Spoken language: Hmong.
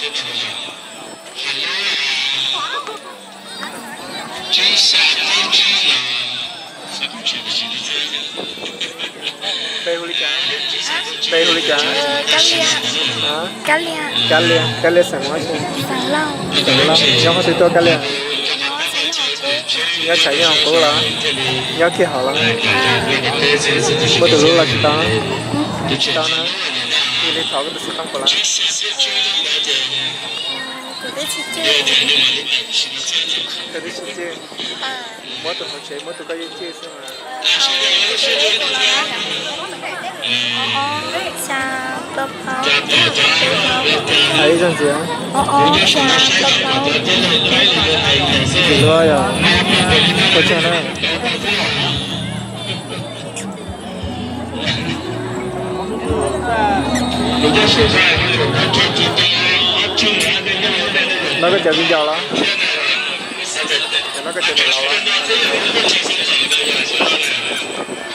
Npe hu li cas? Npe hu li cas? Kab Lias. Kab Lias. Kab Lias xeem Hmoob? Xeem Lauj. Xeem Lauj. Nyob qhov twg tuaj Kab Lias? Nyob Tshav Yeeb Qub los? Nyob kiag hauv los? Muaj tus hlub los tsis tau? Tsis tau na. Cia li thov koj tus xov tooj puas lawm? Koj twb tsis cwj. Muab tus hauv tsev, muab tus koj yeej cwj xwb mas. Hais ib zaug ntxiv. Tsis hlub yog? Ua tsaug na. No koj cov viv ncaus los? Cov no koj cov niam laus los?